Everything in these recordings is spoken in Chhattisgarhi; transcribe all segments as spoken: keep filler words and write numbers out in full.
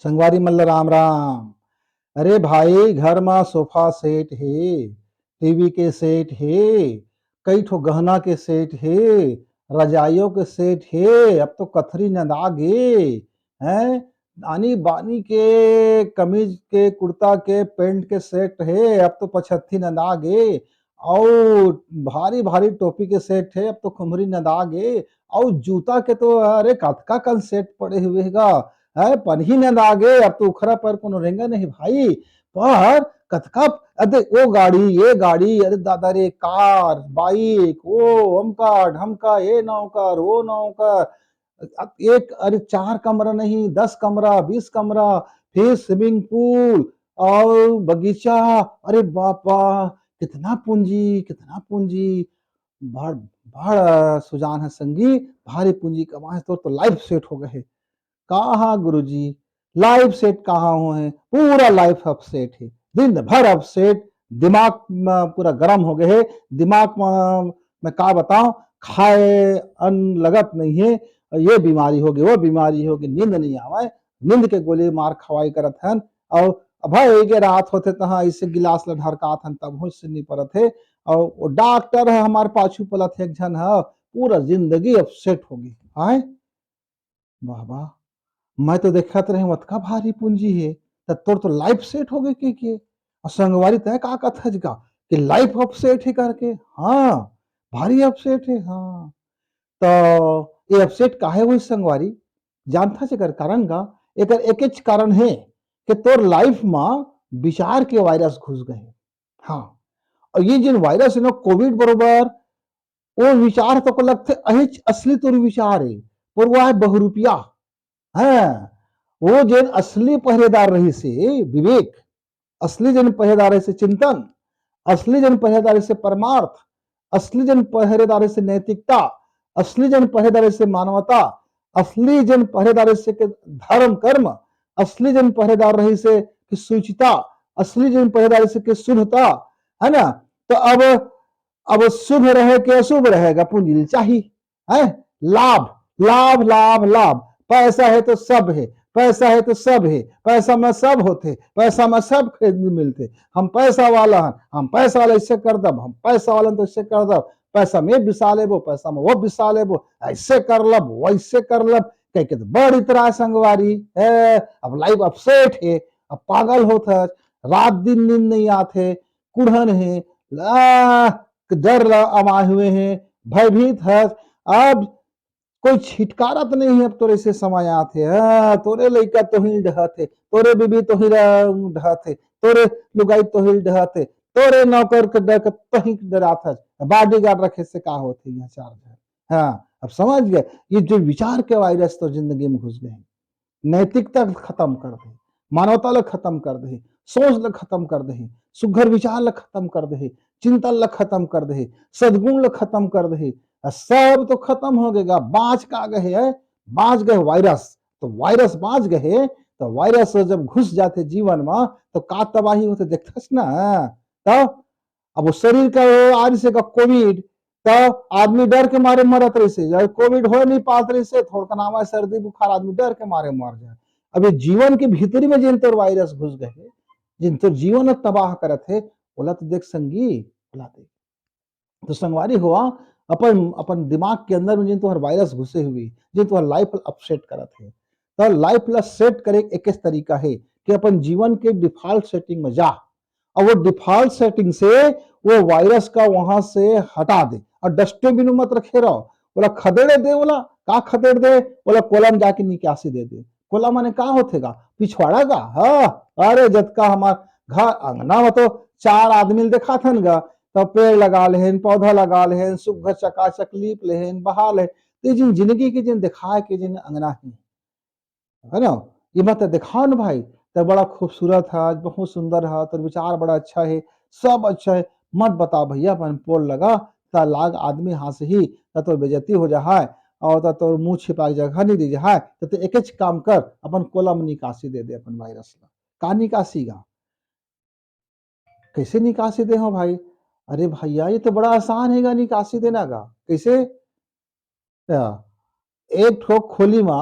संगवारी मन ल राम राम। अरे भाई, घर म सोफा सेट हे, टीवी के सेट हे, कई ठो गहना के सेट हे, रजाइयों के सेट हे, अब तो कथरी नंदा गे, हैं? आनी बानी के कमीज के, कुर्ता के, पैंट के सेट हे, अब तो पछत्ती नंदा गे, अउ भारी भारी टोपी के सेट हे, अब तो खुमरी नंदा गे, अउ जूता के तो अरे कतका कन सेट पड़े हुए हे गा, है पनही नंदा गे, अब तो उखरा पर कोनो रेंगा नहीं भाई। पर कतका, अरे वो गाड़ी, ये गाड़ी, अरे दादा रे, कार, बाइक, वो हमका ढमका, ये नौकर, वो नौकर, एक, अरे चार कमरा नहीं, दस कमरा, बीस कमरा, फिर स्विमिंग पूल और बगीचा। अरे बापा, कितना पूंजी, कितना पूंजी। बड़, बड़ सुजान है संगी, भारी पूंजी कमाए, तोर तो लाइफ सेट हो गए। कहा गुरुजी, लाइफ सेट कहा हुए हैं, पूरा लाइफ अपसेट है, दिन भर अपसेट, दिमाग म पूरा गरम हो गए है, दिमाग म मैं का बताऊं, खाए अन्न लगत नहीं है, ये बीमारी होगे, वो बीमारी होगे, नींद नहीं आवे, नींद के गोली मार खवाई करत हन। और अभय के रात होथे तहाँ ऐसे गिलास ल ढरकात हन, तब होश से नहीं परत है। और वो डॉक्टर है हमारे पाछू पलत है एक झन ह, पूरा जिंदगी अपसेट होगी। आए बाबा, मैं तो देखत रहे अतका भारी पूंजी है, त तोर तो लाइफ सेट हो गई के, के? और संगवारी तय का कथस का कि लाइफ अपसेट है करके? हाँ, भारी अपसेट है। हाँ, तो ये अपसेट काहे हुई संगवारी? जानथा एकर कारण का? एकर एकेच कारण है कि तोर लाइफ में विचार के वायरस घुस गए। हाँ, और ये जिन वायरस है ना कोविड बरोबर, वो विचार तो को लगथे अहिच असली तोर विचार है, पर वो है बहुरूपिया। हाँ, वो जेन असली पहरेदार रही से विवेक, असली जेन पहरेदार रही से चिंतन, असली जेन पहरेदार रही से परमार्थ, असली जेन पहरेदार रही से नैतिकता, असली जेन पहरेदार रही से मानवता, असली जेन पहरेदार रही से के धर्म कर्म, असली जेन पहरेदार रही से के शुचिता, असली जेन पहरेदार रही से के शुद्धता, है ना? तो अब, अब शुभ रहे के अशुभ रहेगा, पूंजी ल चाही, है? लाभ, लाभ, लाभ, लाभ। पैसा है तो सब है, पैसा है तो सब है, पैसा में सब होथे, पैसा में सब खरीद मिलथे। हम पैसा वाला हन, हम पैसा वाला ऐसे कर दब, हम पैसा वाला तो ऐसे कर दब, पैसा में बिसा लेबो, पैसा में वो बिसा लेबो, ऐसे कर लब, वैसे कर लब, कह के तो बड़ इतरा संगवारी है। अब लाइफ अपसेट है, अब पागल होत है, रात दिन नींद नहीं आथे, कुढ़न है, ला, डर ला अमाए हुए हैं, भयभीत है। अब कोई छिटकारा तो नहीं है, अब तोरे से समय आथे, हाँ, तोरे लइका तोही डहत है, तोरे बीबी तोही डहत है, तोरे लुगाई तोही डहत है, तोरे नौकर के डर के तोही डरात है। बॉडीगार्ड रखे से का होथे यहाँ चार झन? हाँ, अब समझ गए, ये जो विचार के वायरस तो जिंदगी में घुस गए, नैतिकता खत्म कर दे, मानवता ला खत्म कर दे, सोच ला खत्म कर दे, सुघर विचार ला खत्म कर दे, चिंतन ला खत्म कर दे, सद्गुण ला खत्म कर दे। आ सब तो खत्म हो गएगा, बाँच का गए है? बाँच गए वायरस। तो वायरस बाँच गए, तो वायरस जब घुस जाथे जीवन में, तो का तबाही होथे, देखथस ना? तो अब वो शरीर का वो आ रही से का कोविड, तो आदमी डर के मारे मरत रही से, जब कोविड हो नहीं पात रही से, थोड़का नाम है सर्दी बुखार, आदमी डर के मारे मर जाए। अब ये जीवन के भीतरी में जिन तोर वायरस घुस गए, जिन तोर जीवन तबाह करत है, ओला तो देख संगी, ओला देख। तो संगवारी हो, अपन, अपन दिमाग के अंदर में जिन तोहर वायरस घुसे हुए, जिन तोहर लाइफ अपसेट करत है, तो लाइफ ला सेट करे के एक तरीका है कि अपन जीवन के डिफॉल्ट सेटिंग में जा, और वो डिफॉल्ट सेटिंग से वो वायरस का वहां से हटा दे, और डस्टबिन में मत रखे रहो, ओला खदेड़े दे, ओला का खदेड़ दे, ओला कोला में जाके निकासी दे दे। कोला माने का होथे गा? पिछवाड़ा गा? हाँ, अरे जतका हमार घर अंगना में तो चार आदमी ल देखाथन गा, तो पेड़ लगा लेहेन, पौधा लगा लेहेन, सुग्घर चकाचक लीप लेहेन, बहा लेहेन। तो ये जिन जिंदगी के जिन दिखाए के जिन अंगना है, है ना? ये मत दिखाओ ना भाई, तो बड़ा खूबसूरत है, आज बहुत सुंदर है, तो विचार बड़ा अच्छा है, सब अच्छा है, मत बता भैया, अपन पोल लगा, त लाग आदमी हाँसही, त तो बेइज्जती हो जाए, और त तो मुंह छिपा के जगह नहीं दी जाए, त तो एकेच काम कर, अपन कोला में निकासी दे दे अपन वायरस ला। का निकासी गा? कैसे निकासी दे हो भाई? अरे भैया, ये तो बड़ा आसान है गा निकासी देना का। कैसे? या, एक ठो खोली मा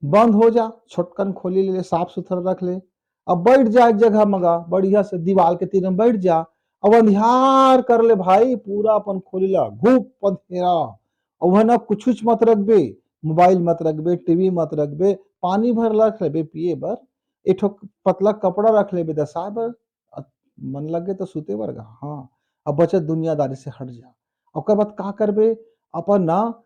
बंद हो जा, छोटकन खोली ले, साफ सुथरा रख ले। अब बैठ जा एक जगह मगा, बढ़िया से दीवार के तीर में बैठ जा। अब अंधियार कर ले भाई, पूरा अपन खोली ला घूप अंधेरा। अब वह ना कुछ कुछ मत रखबे, मोबाइल मत रखबे, टीवी मत रखबे, पानी भर रख लेबे पिए बर, एक ठो पतला कपड़ा रख लेबे दसाए बर, अ, मन लगे तो सुते बर गा। हाँ, अब बचत दुनियादारी से हट जा। ओकर बाद का करबे, अपन ना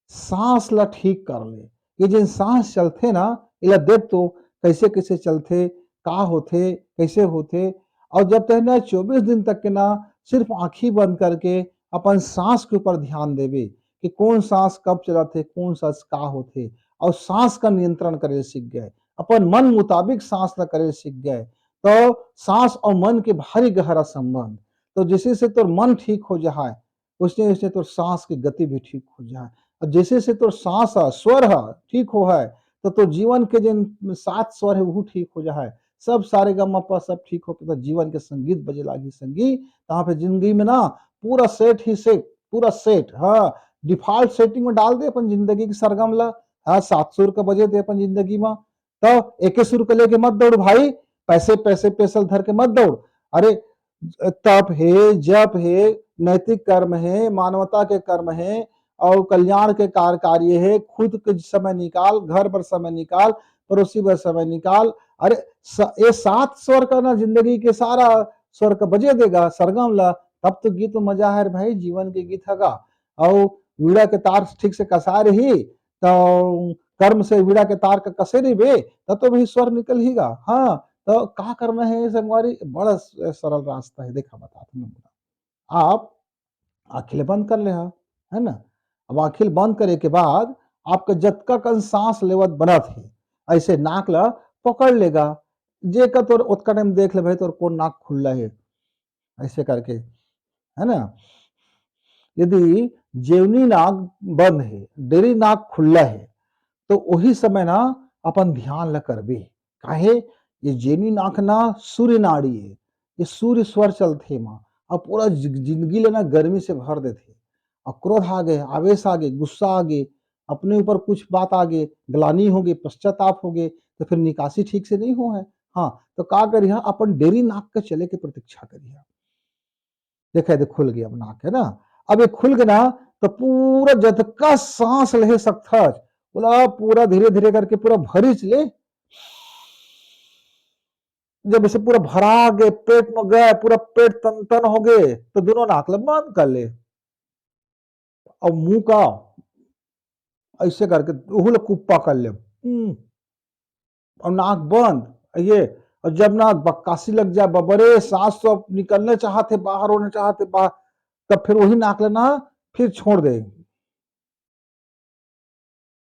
सांस ला ठीक कर ले। ये जेन सांस चलथे ना, एला देख तो कैसे कैसे चलथे, का होथे, कैसे होथे। और जब तक ना चौबीस दिन तक के ना सिर्फ आंखी बंद करके अपन सांस के ऊपर ध्यान देबे कि कौन सांस कब चलत हे, कौन सांस का होथे, और सांस का नियंत्रण करे सीख गए, अपन मन मुताबिक सांस ला करे सीख गए, तो सांस और मन के भारी गहरा संबंध। तो जैसे से तोर मन ठीक हो जाए, उसने उसने तोर सांस की गति भी ठीक हो जाए। और जैसे से तोर सांस ह, स्वर ह ठीक हो है, तो तोर जीवन के जिन सात स्वर है, वो ठीक हो जाए। सब सारे गा मा पा सब ठीक हो, तो जीवन के संगीत बजे लागी संगी। तहाँ पे जिंदगी में ना पूरा सेट ही सेट, पूरा सेट, हाँ, डिफॉल्ट सेटिंग में डाल दे अपन जिंदगी के सरगम ला। हाँ, सात सुर का बजे दे अपन जिंदगी में। तो एके सुर के लेके मत दौड़ भाई, पैसे, पैसे, पैसल धर के मत दौड़। अरे, तप हे, जप हे, नैतिक कर्म हे, मानवता के कर्म हे, और कल्याण के कार-, कार्य हे, खुद के समय निकाल, घर बर समय निकाल, पड़ोसी बर समय निकाल। अरे, स-, ये सात स्वर का ना जिंदगी के सारा स्वर का बजे देगा, सरगम ला, तब तो गीत में मजा है रे भाई, जीवन के गीत हगा। और वीणा के तार ठीक से कसा रही, तो कर्म से वीणा के तार का कसे रहिबे, तब तो भी स्वर निकल ही गा। हाँ, तो का करना है संगवारी? बड़ा स-, सरल रास्ता है, देखा बता तुमने बोला। आप आँखी ल बंद कर ले हा, है ना? अब आँखी ल बंद करे के बाद आपका जतका कन सांस लेवत बनत हे, ऐसे नाक ल पकड़ लेगा। जे का तोर ओतका टाइम देख ले भाई, तोर कौन नाक खुल्ला हे, ऐसे करके, है ना? यदि जेवनी नाक बंद हे, डेरी नाक खुल्ला हे, तो वही समय ना अपन ध्यान ल करबे। काहे? ये जेवनी नाक ना सूर्य नाड़ी हे, ये सूर्य स्वर चलथे मा, और पूरा जि-, जिंदगी ल ना गर्मी से भर देथे। और क्रोध आ गए, आवेश आ गए, गुस्सा आ गए, अपने ऊपर कुछ बात आ गए, ग्लानी हो गए, पश्चाताप हो गए, तो फिर निकासी ठीक से नहीं हो है। हाँ, तो का करिहा, अपन डेरी नाक के चले के प्रतीक्षा करिहा। देखा, ये खुल गया अब नाक, है ना? अब ये खुल गया ना, तो पूरा जतका सांस ले सकथस, बोला पूरा धीरे धीरे करके पूरा भरीच ले। जब इसे पूरा भरा गए, पेट में गए, पूरा पेट तन तन हो गए, तो दोनों नाक ल बंद कर ले। और मुंह का ऐसे करके उहू ल कुप्पा कर ले। हम्म। और नाक बंद, ये, और जब ना बक्कासी लग जाए, बबरे सांस तो निकलने चाहते, बाहर होने चाहते, बाहर, तब फिर वही नाक लेना, फिर छोड़ दे।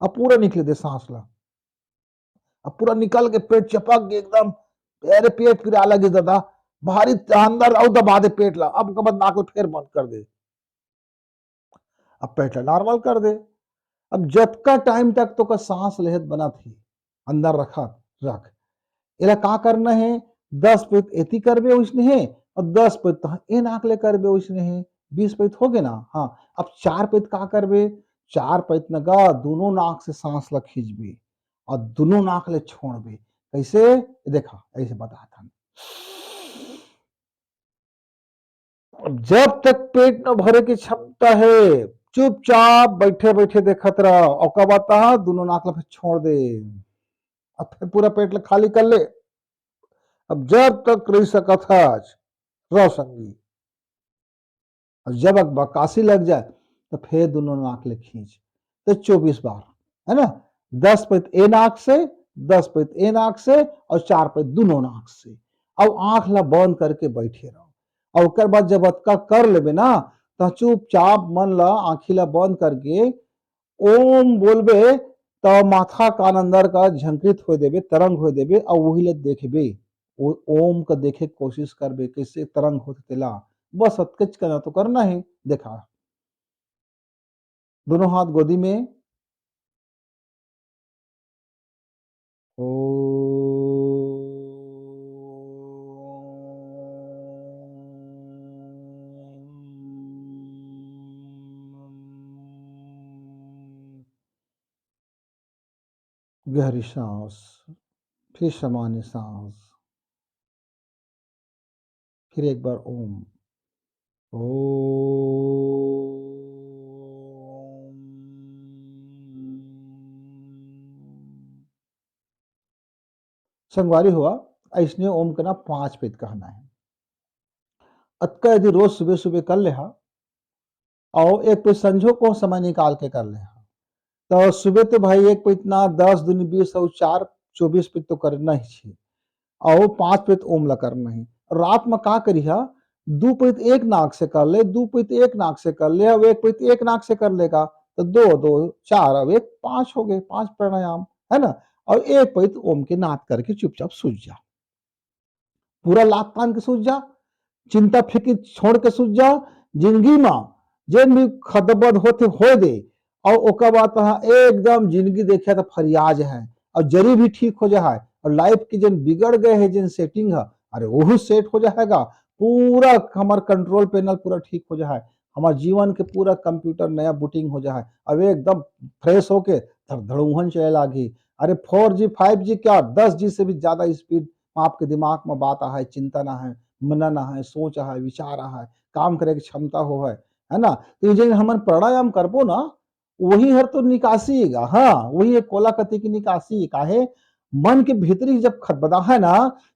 अब पूरा निकले दे सांस ला। अब पूरा निकल के पेट चपक के एकदम, अरे पेट पिरा लगे दादा, भारी अंदर और दबा दे पेट ला। अब ओकर बाद नाक ला फेर बंद कर दे। अब पेट ला नॉर्मल कर दे। अब जतका टाइम तक तो का सांस लेहत बनत ही, अंदर रखत रख। एला का करना है? दस पैत एती करबे ओइसने है, और दस पैत तहाँ ए नाक ले करबे ओइसने है। बीस पैत हो गे ना? हाँ, अब चार पैत का करबे? चार पैत न गा दोनों नाक से सांस ला खींचबे और दोनों नाक ले छोड़बे। कैसे? देखा, ऐसे बताथन। अब जब तक पेट न भरे की क्षमता है, चुपचाप बैठे बैठे देखत रह, ओकर बाद तहाँ दोनों नाक ला फिर छोड़ दे, अब फिर पूरा पेट ला खाली कर ले। अब जब तक रह सकत हस, रह संगी। और जब बकासी लग जाए, तो फिर दोनों नाक ले खींच, तो चौबीस बार, है ना? दस पैत ए नाक से, दस पैत ए नाक से और चार पैत दोनों नाक से। अब आंख ला बंद करके बैठे रहो। और ओकर बाद जब अतका कर लेबे ना, तो चुपचाप मन ला, आंखी ला बंद करके ओम बोलबे, तो माथा कान अंदर का झंकृत हो देबे, तरंग हो देबे, और वही ले देखबे। ओ-, ओम का देखे के कोशिश करबे, कैसे तरंग होत तेला। बस अतकेच करना तो करना है। देखा, दोनों हाथ गोदी में। ओ गहरी सांस, फिर सामान्य सांस, फिर एक बार ओम। ओम। संगवारी हुआ, ऐसने ओम के ना पांच पइत कहना है। अतका यदि रोज सुबह सुबह कर ले हा, और एक पइत संझो को समय निकाल के कर ले हा, तो सुबह तो भाई एक पइत ना, दस दूनी बीस और चार, चौबीस पइत तो करना ही चाहिए। और पांच पइत ओम ला करना ही। रात में का करिहा, दू पइत एक नाक से कर ले, दू पइत एक नाक से कर ले, अब एक पइत एक नाक से कर लेगा, तो दो दो चार, अब एक पांच हो गए, पांच प्राणायाम, है ना। और एक पइत ओम के नाद करके चुपचाप सूझ जा। पूरा लात तान के सूझ जा, चिंता फिक्र छोड़ के सूझ जा। जिंदगी में जेन भी खदबद होते होए दे, और ओकर बाद तहाँ एकदम जिंदगी देखिया तो फरियाज है, और जरी भी ठीक हो जा है, और लाइफ के जेन बिगड़ गए है, जेन सेटिंग है, अरे वहू सेट हो जाएगा। पूरा हमार कंट्रोल पैनल पूरा ठीक हो जा है, हमार जीवन के पूरा कंप्यूटर नया बूटिंग हो जा है। अब एकदम फ्रेश होके धड़धड़ूहन चले लागी। अरे फोर जी, फाइव जी क्या, दस जी से भी ज्यादा स्पीड में आपके दिमाग में बात आहे, चिंतन आहे, मनन आहे, सोच आहे, विचार आहे, काम करे के क्षमता हो है, है ना। तो ये जो हमन प्राणायाम करबो ना, वही हर तो निकासी हेगा। हाँ, वही एक कोलाकती की निकासी हे। काहे, मन के भीतरी जब खदबदा है ना,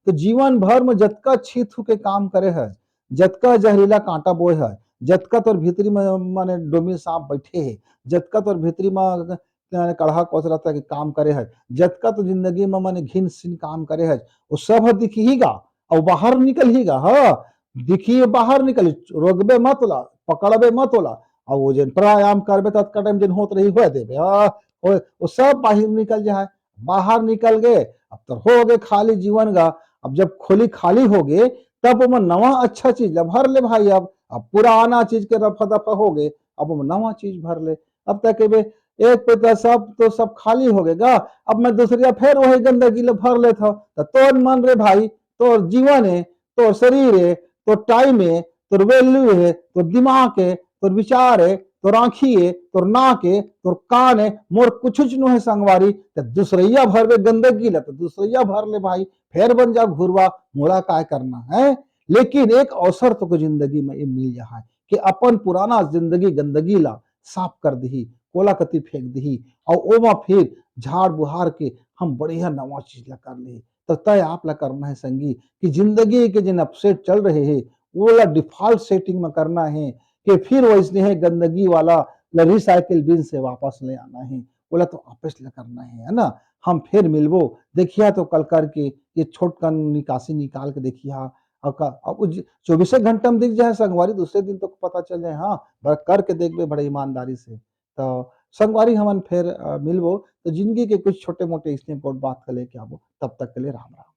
तो जीवन भर में जतका छीत के काम करे है, जतका जहरीला कांटा बोए है, जतका तोर भीतरी में माने डोमी सांप बैठे है, जतका तोर भीतरी में माने कड़हा कोसरा तक काम करे है, जतका तो जिंदगी में माने घिन सिन काम करे है, वो सब ह दिखही गा। और बाहर निकल ही गा। हाँ, दिखी बाहर निकल, रोकबे मत ओला, पकड़बे मत ओला। और वो जेन प्राणायाम करबे, ततका टाइम जेन होत रही, होए देबे। हाँ, वो, वो सब बाहर निकल जाए, बाहर निकल गए, अब तो हो गए खाली जीवन गा। अब जब खोली खाली हो गए, तब ओमा नवा अच्छा चीज ला भर ले भाई। अब, अब पुराना चीज के रफा दफा हो गए, अब ओमा नवा चीज भर ले। अब तक के बे, एक पे तो सब, तो सब खाली हो गए गा, अब मैं दूसरिया फिर वही गंदगी ला भर लेत हव। तो तोर मन रे भाई, तोर जीवन है, तोर शरीर है, तोर टाइम है, तोर वैल्यू है, तोर दिमाग है, तोर विचार है, तोर आँखी है, तोर नाक है, तोर कान है, मोर कुछ नो है संगवारी। तो दूसरैया भरबे गंदगी ला, तो दूसरैया भर ले भाई, फेर बन जा घुरवा, मोला काय करना है। लेकिन एक अवसर तो जिंदगी में ये मिल जा है कि अपन पुराना जिंदगी गंदगी ला साफ कर दिही, कोला कती फेंक दिही, और ओमा फिर झाड़ बुहार के हम बढ़िया नवा चीज ला कर लिही। तो तय आप ला करना है संगी कि जिंदगी के जिन अपसेट चल रहे हैं, वो ला डिफॉल्ट सेटिंग में करना है कि फिर वैसने है गंदगी वाला ला रिसाइकिल बिन से वापस ले आना है, वो ला तो वापस ले करना है, है ना। हम फिर मिलबो, देखिया तो कल करके ये छोटकन निकासी निकाल के देखिया। और का, अब वो ज-, चौबीसे घंटा में दिख जाए संगवारी, दूसरे दिन तो पता चल जाए। हाँ, बर करके देखबे बड़े ईमानदारी से। तो संगवारी हमन फिर, अ, मिलबो, तो जिंदगी के कुछ छोटे मोटे इसने बात का लेके आबो। तब तक के लिए राम राम।